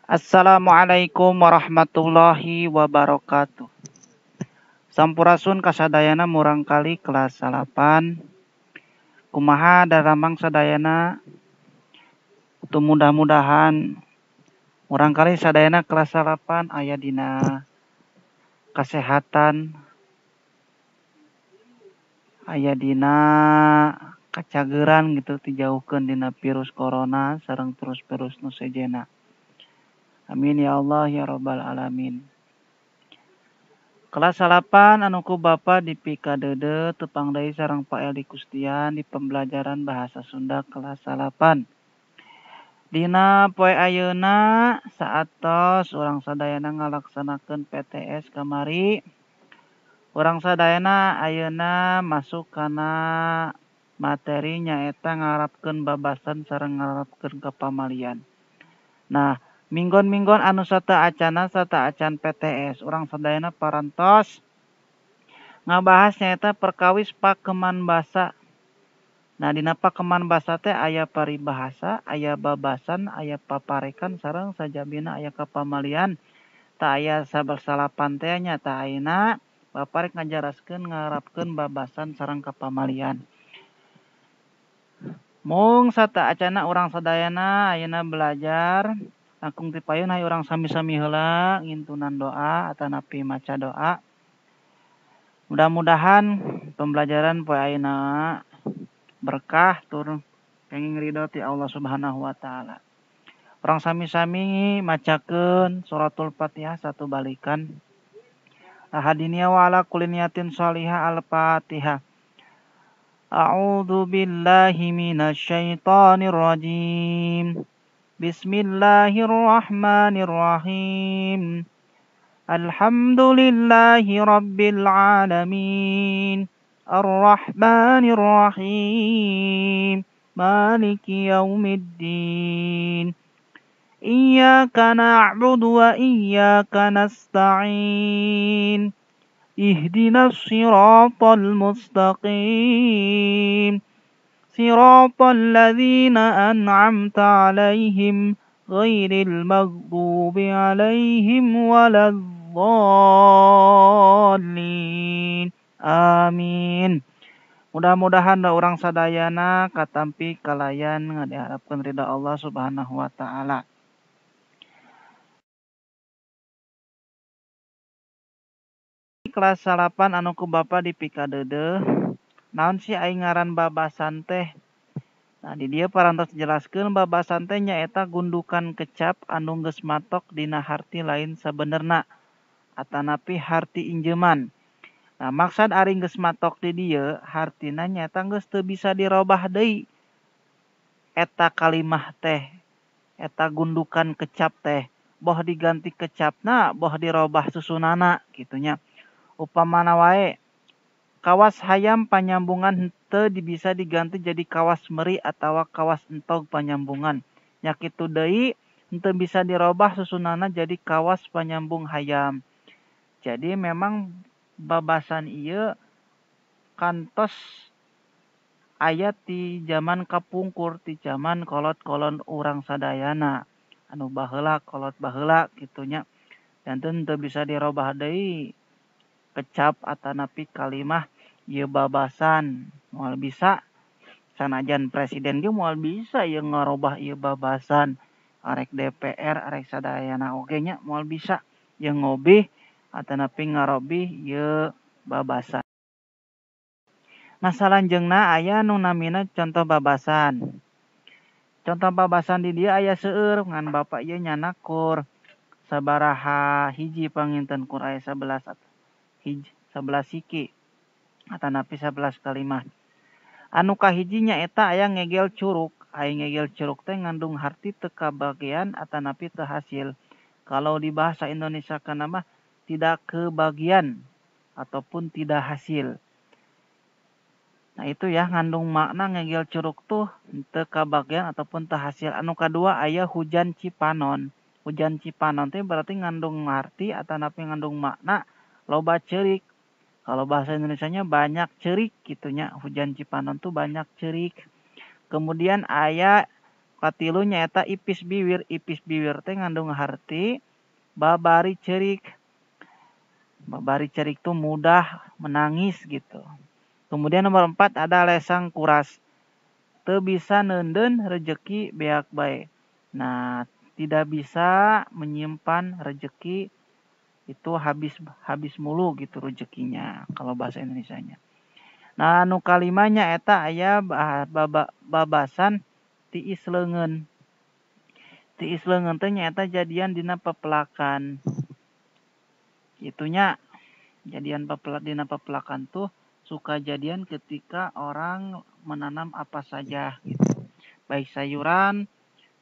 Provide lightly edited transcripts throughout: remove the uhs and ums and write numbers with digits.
Assalamualaikum warahmatullahi wabarakatuh. Sampurasun kasadayana murangkali kelas 8. Kumaha daramang sadayana? Tuh mudah-mudahan murangkali sadayana kelas 8 aya dina kesehatan, aya dina kacageran gitu, dijauhkeun dina virus corona sareng virus-virus nu sejenna. Amin ya Allah ya Rabbal Alamin. Kelas 8 anu ku Bapa dipikadeudeuh tepang deui sareng Pak Eldi Kustian di pembelajaran bahasa Sunda kelas 8. Dina poe ayeuna saatos urang sadayana ngalaksanakeun PTS kamari. Urang sadayana ayeuna masuk kana materi nyaeta ngarapkeun babasan sareng ngarapkeun kapamalian. Nah, minggon-minggon anu sateuacana sateuacan PTS urang sadayana parantos ngabahas nyaeta perkawis pakeman basa. Nah, dina pakeman basa teh aya paribahasa, aya babasan, aya paparekan sareng sajabina aya kapamalian. Tah aya salapan teh nya. Tah ayeuna Bapak rek ngajaraskeun ngarapkeun babasan sareng kapamalian. Mung sateuacana urang sadayana ayeuna belajar langkung ti payun hayu urang sami-sami heula ngintunan doa atanapi maca doa. Mudah-mudahan pembelajaran poe ayeuna berkah tur kenging ridho ti Allah Subhanahu wa taala. Urang sami-sami macakeun suratul Fatihah satu balikan. Ahadiniya wa ala kulli niyatin shalihah. Al-Fatihah. A'udzu billahi minasyaitonir rajim. Bismillahirrahmanirrahim. Alhamdulillahi rabbil alamin. Arrahmanir rahim. Maliki yaumiddin. Iyyaka na'budu wa iyyaka nasta'in. Ihdinas siratal mustaqim. Siratal ladzina an'amta 'alaihim ghairil maghdubi 'alaihim waladdallin. Amin. Mudah-mudahan da urang sadayana katampi kalayan ngadiharapkeun ridha Allah Subhanahu wa taala. Kelas 8 anu ku Bapa dipikadeudeuh naon sih aing ngaran babasan teh? Nah, di dieu parantos jelaskeun babasan teh nyaeta gundukan kecap anu geus matok dina harti lain sabenerna atanapi harti injeuman. Nah, maksad ari geus matok di dieu hartina nyaeta geus teu bisa dirobah deui eta kalimah teh, eta gundukan kecap teh, boh diganti kecapna, boh dirobah susunana kitu nya. Upamana wae kawas hayam panyambungan henteu bisa diganti jadi kawas meri atawa kawas entog panyambungan. Nya kitu deui henteu bisa dirobah susunana jadi kawas panyambung hayam. Jadi memang babasan ieu kantos aya ti zaman kapungkur, ti zaman kolot-kolon urang sadayana anu baheula kolot baheula kitu nya. Janten teu bisa dirobah deui kecap atanapi kalimah ieu babasan. Moal bisa sanajan presiden ge moal bisa ieu ngarobah ieu babasan. Arek DPR arek sadayana oge nya moal bisa ieu ngobih atanapi ngarobih ieu babasan. Nah, salanjeungna aya nu namina contoh babasan. Contoh babasan di dieu aya seueur ngan Bapak ieu nyanak kur sabaraha hiji panginten kur aya 11 hiji 11 siki atanapi 11 kalimat. Anu kahiji nyaeta aya ngegel curug. Aya ngegel curug teh ngandung harti teu kabagian atanapi teu hasil. Kalau di bahasa Indonesia kana mah tidak kebagian ataupun tidak hasil. Nah, itu ya ngandung makna ngegel curug tuh teu kabagian ataupun teu hasil. Anu kadua aya hujan cipanon. Hujan cipanon teh berarti ngandung arti atanapi ngandung makna loba ceurik. Kalau bahasa Indonesianya banyak ceurik gitunya. Hujan cipanon tuh banyak ceurik. Kemudian aya Katilu nyaeta ipis biwir. Ipis biwir teh ngandung harti babari ceurik. Babari ceurik tuh mudah menangis gitu. Kemudian nomor 4 ada lesang kuras. Teu bisa neundeun rejeki beak bae. Nah, tidak bisa menyimpan rejeki itu habis mulu gitu rezekinya kalau bahasa Indonesianya. Nah, nu kalima nyaeta aya babasan tiis leungeun. Tiis leungeun teh nyaeta jadian dina pepelakan. Itunya jadian dina pepelakan tuh suka jadian ketika orang menanam apa saja gitu. Baik sayuran,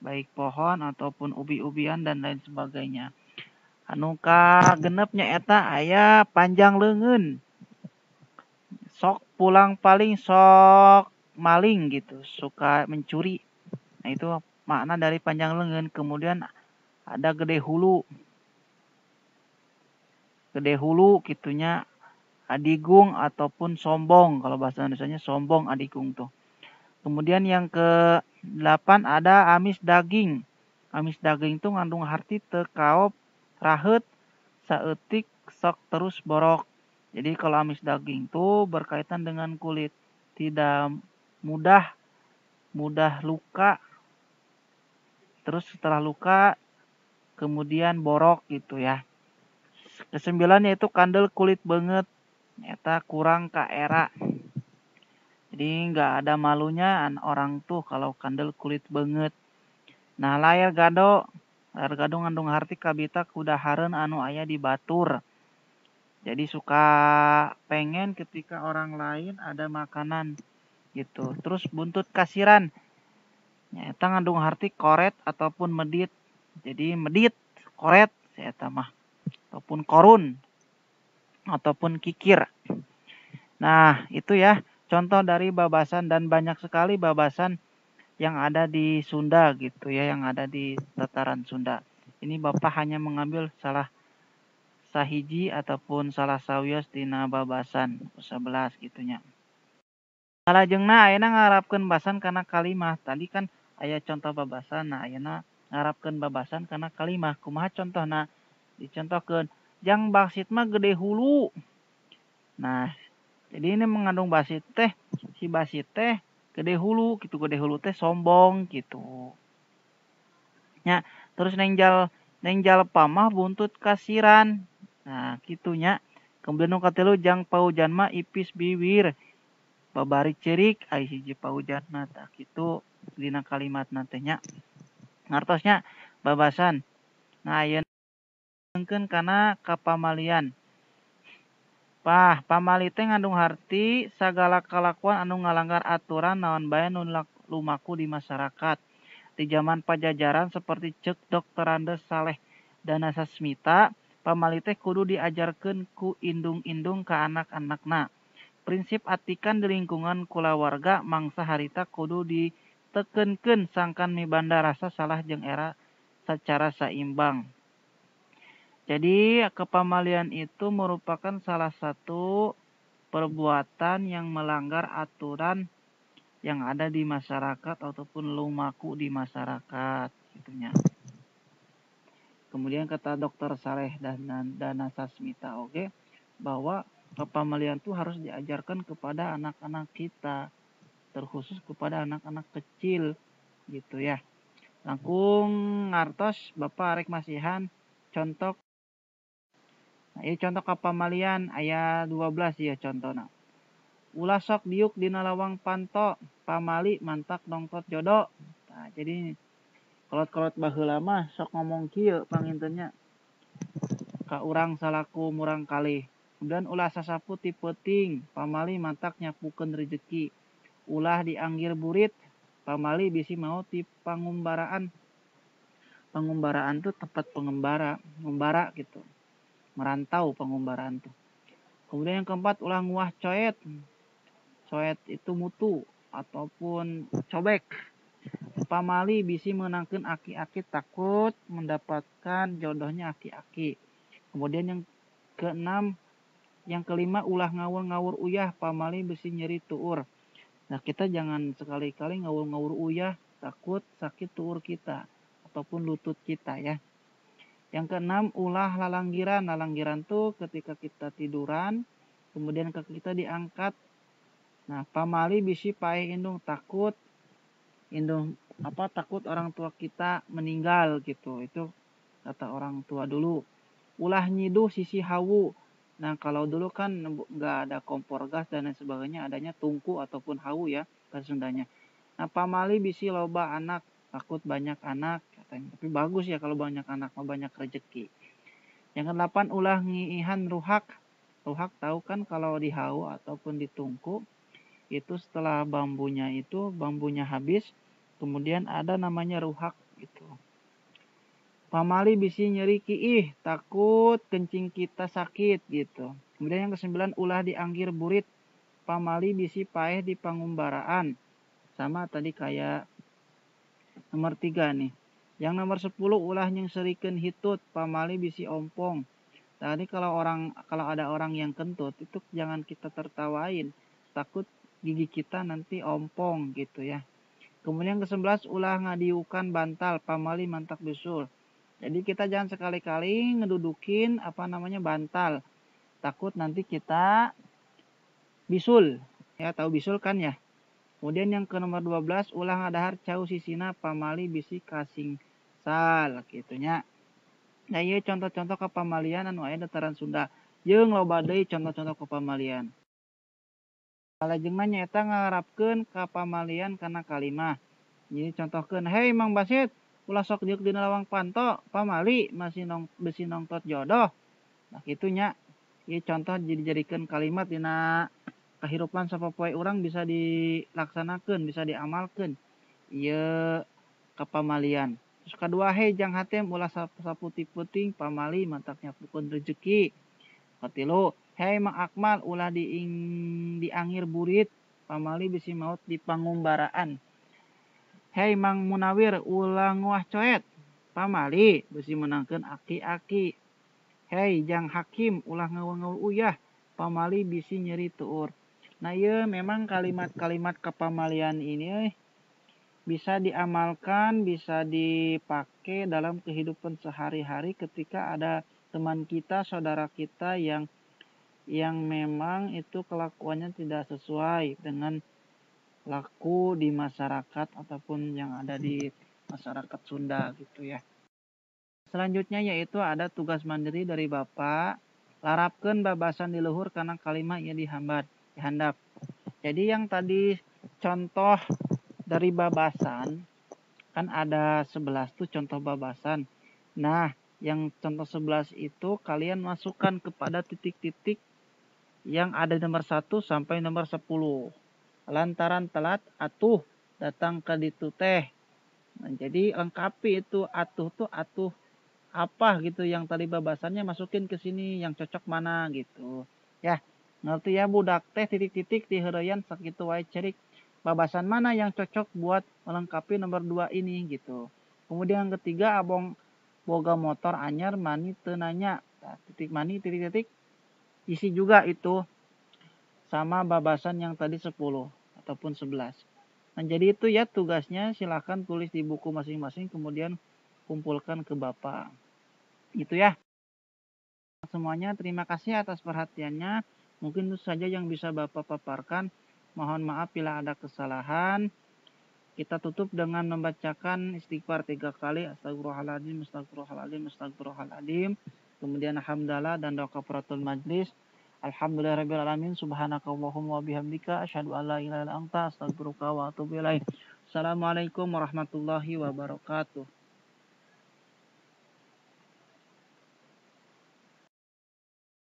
baik pohon ataupun ubi-ubian dan lain sebagainya. Anu kagenep nyaeta aya panjang leungeun. Sok pulang paling sok maling gitu, suka mencuri. Nah, itu makna dari panjang leungeun. Kemudian ada gede hulu. Gede hulu gitunya adigung ataupun sombong, kalau bahasa Indonesianya sombong adigung tuh. Kemudian yang ke-8 ada amis daging. Amis daging tuh ngandung harti teu kaop raheut saeutik sok terus borok. Jadi kalau amis daging tuh berkaitan dengan kulit, tidak mudah luka. Terus setelah luka kemudian borok gitu ya. Kesembilan yaitu kandel kulit banget, eta kurang kaera. Jadi nggak ada malunya orang tuh kalau kandel kulit banget. Nah, layar gado ngandung harti kabita kudahareun anu aya di batur. Jadi suka pengen ketika orang lain ada makanan gitu. Terus buntut kasiran, eta ngandung harti koret ataupun medit. Jadi medit, koret, eta mah, ataupun korun ataupun kikir. Nah, itu ya contoh dari babasan, dan banyak sekali babasan yang ada di Sunda gitu ya, yang ada di tataran Sunda. Ini Bapak hanya mengambil salah sahiji ataupun salah sawios dina babasan 11 gitunya. Salajengna ayeuna ngarapkeun basan kana kalimah. Tadi kan aya contoh babasan, nah ayeuna ngarapkeun babasan kana kalimah. Kumaha contohna? Dicontohkeun jang basit mah gede hulu. Nah, jadi ini mengandung basit teh, si basit teh gede hulu gitu, gede hulu teh sombong gitu. Nya, terus neng jalpa mah buntut kasiran. Nah, kitunya. Kemudian nu katilu jang paujan mah ipis biwir. Babari ceurik ai hiji paujanna tah kitu dina kalimatna teh nya. Ngartosnya babasan. Nah, ayeuna ngkeun kana kapamalian. Pah, pamali teh ngandung harti sagala kalakuan anu ngalanggar aturan naon bae nu lumaku di masyarakat. Di zaman Pajajaran seperti cek Dr. Andes Saleh Danasasmita, pamali teh kudu diajarkeun ku indung-indung ka anak-anakna. Prinsip atikan di lingkungan kulawarga mangsa harita kudu ditekenkeun sangkan mibanda rasa salah jeung era secara saimbang. Jadi kepamalian itu merupakan salah satu perbuatan yang melanggar aturan yang ada di masyarakat ataupun lumaku di masyarakat gitunya. Kemudian kata Dr. Saleh Danasasmita oke, bahwa kepamalian itu harus diajarkan kepada anak-anak kita, terkhusus kepada anak-anak kecil gitu ya. Langkung ngartos Bapak arek masihan contoh. Nah, ini contoh kapamalian ayat 12 ya contohna. Ulah sok diuk dina lawang panto, pamali mantak nongtot jodoh. Nah, jadi kolot-kolot baheula mah sok ngomong kieu pangintennya ka urang salaku murang kalih. Kemudian ulah sasapu ti peuting, pamali mantak nyapukeun rejeki. Ulah dianggir burit, pamali bisi maot ti pangumbaraan. Pangumbaraan tuh tempat pengembara, ngumbara gitu. Merantau pengumbaraan tuh. Kemudian yang keempat ulah nguah coet. Coet itu mutu ataupun cobek. Pamali bisi menangkeun aki-aki takut mendapatkan jodohnya aki-aki. Kemudian yang keenam, yang kelima ulah ngawur-ngawur uyah, pamali bisi nyeri tuur. Nah, kita jangan sekali-kali ngawur-ngawur uyah, Takut sakit tuur kita ataupun lutut kita ya. Yang keenam, ulah lalanggiran. Lalanggiran tuh ketika kita tiduran, kemudian kaki kita diangkat. Nah, pamali bisi paeh indung, takut indung apa, takut orang tua kita meninggal gitu. Itu kata orang tua dulu. Ulah nyiduh sisi hawu. Nah, kalau dulu kan nggak ada kompor gas dan lain sebagainya, adanya tungku ataupun hawu ya bahasa Sundanya. Nah, pamali bisi loba anak, takut banyak anak katanya. Tapi bagus ya kalau banyak anak, mau banyak rezeki. Yang kedelapan, ulah ngiihan ruhak. Ruhak tahu kan kalau di hawu ataupun di tungku itu setelah bambunya habis, kemudian ada namanya ruhak gitu. Pamali bisi nyeri kiih, takut kencing kita sakit gitu. Kemudian yang kesembilan, ulah dianggir burit. Pamali bisi paeh di pangumbaraan. Sama tadi kayak nomor 3 nih. Yang nomor 10, ulah nyengserikeun hitut, pamali bisi ompong. Tadi kalau ada orang yang kentut itu jangan kita tertawain, takut gigi kita nanti ompong gitu ya. Kemudian yang ke-11, ulah ngadiukan bantal, pamali mantak bisul. Jadi kita jangan sekali-kali ngedudukin bantal, takut nanti kita bisul. Ya, tahu bisul kan ya. Kemudian yang ke nomor 12, ulah ngadahar cau sisina, pamali bisi kasing sal gitunya. Nah, ieu contoh-contoh kepamalian anu aya dataran Sunda. Jeung loba deui contoh-contoh kepamalian. Salajengna nyaeta ngarapkeun kapamalian kana kalimah. Jadi contohkeun, hei Mang Basit, ulah sok diuk dina lawang panto, pamali masih nong besi nongtot jodoh. Nah, kitunya. Ieu contoh dijadikeun kalimat dina kehidupan sapopoe urang bisa dilaksanakeun, bisa diamalkeun. Ieu kapamalian. Terus kedua, hei jang hatem ulah saputi-puting, pamali mantak nyapukeun rezeki. Katilu, hei Mang Akmal ulah diangir burit, pamali bisi maut di pangumbaraan. Hei Mang Munawir ulah nguah coet, pamali bisi menangkeun aki-aki. Hei jang Hakim ulah ngaul-ngaul uyah, pamali bisi nyeri tuur. Nah, ieu memang kalimat-kalimat kepamalian ini bisa diamalkan, bisa dipakai dalam kehidupan sehari-hari ketika ada teman kita, saudara kita yang memang itu kelakuannya tidak sesuai dengan laku di masyarakat ataupun yang ada di masyarakat Sunda gitu ya. Selanjutnya yaitu ada tugas mandiri dari Bapak, larapkeun babasan di luhur karena kalimat ia dihandap. Jadi yang tadi contoh dari babasan kan ada 11 tuh contoh babasan. Nah, yang contoh 11 itu kalian masukkan kepada titik-titik yang ada nomor 1 sampai nomor 10. Lantaran telat atuh datang ke ditu teh. Nah, jadi lengkapi itu atuh tuh atuh apa gitu yang tadi babasannya masukin ke sini yang cocok mana gitu. Ya, ngerti ya budak teh titik-titik di heureuyan sakitu wae cerik. Babasan mana yang cocok buat melengkapi nomor 2 ini gitu. Kemudian yang ketiga, abong boga motor anyar mani teu nanya. Nah, titik mani titik-titik isi juga itu sama babasan yang tadi 10 ataupun 11. Nah, jadi itu ya tugasnya, silakan tulis di buku masing-masing kemudian kumpulkan ke Bapak. Gitu ya. Semuanya terima kasih atas perhatiannya. Mungkin itu saja yang bisa Bapak paparkan. Mohon maaf bila ada kesalahan. Kita tutup dengan membacakan istighfar 3 kali. Astagfirullahaladzim, astagfirullahaladzim, astagfirullahaladzim. Kemudian hamdalah dan doa kafaratul majlis. Alhamdulillahirabbil alamin. Subhanakallahumma wa bihamdika asyhadu an la ilaha illa anta astaghfiruka wa atubu ilaik. Assalamualaikum warahmatullahi wabarakatuh.